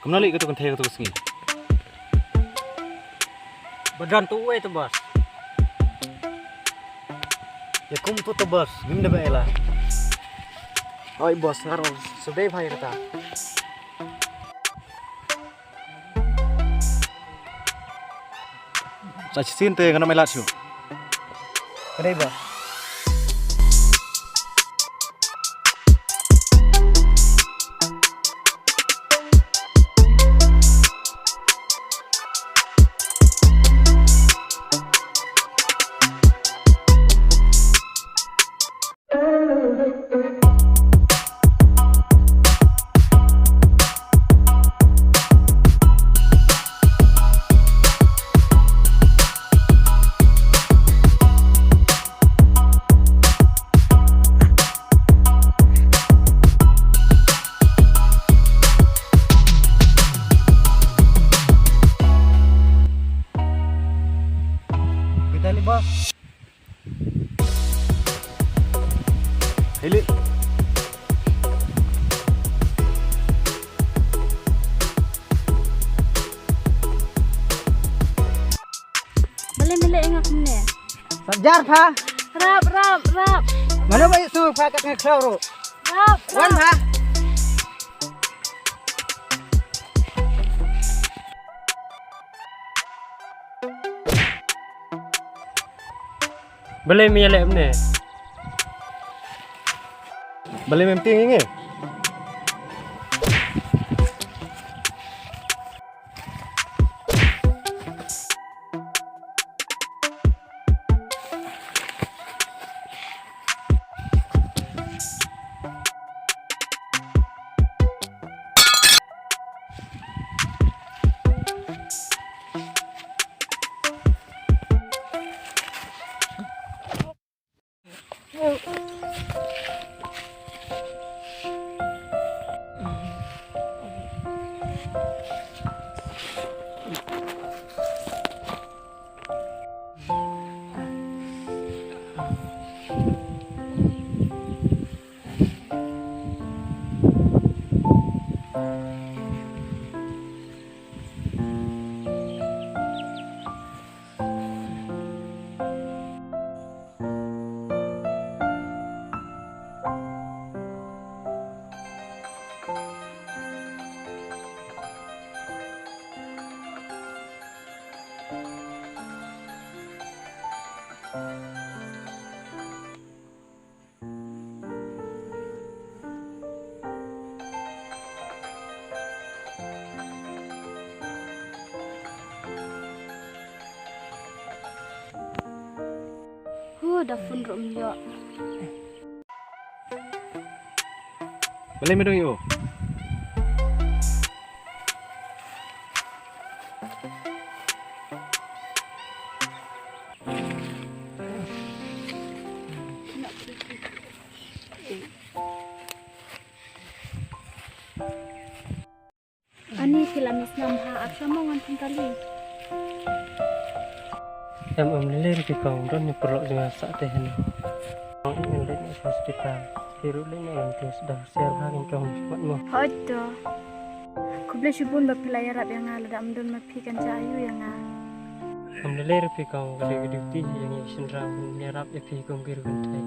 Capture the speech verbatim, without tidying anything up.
Kumno leh katu kynthei katu ka sngi? Ba don tu uwei tu, boss. Ïa kum tu tu, boss, ngim da ba ela. Oi, boss, nga ruh shu dei bha ïa kata. Sa shisien te ngan ym ailad shuh. Ka dei ba. Kita ni, boss. Hili. Balei me leh ïa nga kumne? Sap jar pha. Rap, rap, rap. Mano ba ïohsngew pha kat nga khlaw ruh. Rap, wan rap. Pha. Balei me ïaleh kumne? Balei mem tieng ïa ngi? Huh, da phone ruh ym ïoh. Balei me dang ïoh? Ani phi la mih snam ha, ap sha mo ngan pyn kali. Em, em, lei lei ruh phi kong, don ïa paralok jong nga sah te hynne. Ong ngan leit noh sha hospital. Phi ruh leit noh lang te, sdang sher bha kin kong, wat mo. Hooid to. Khublei shibun ba phi la ïarap ïa nga, lada ym don ma phi kan jia aïu ïa nga. Em, lei lei ruh phi kong, ka dei ka duty ïa ngi shynrang ban ïarap ïa phi kum ki riewkynthei.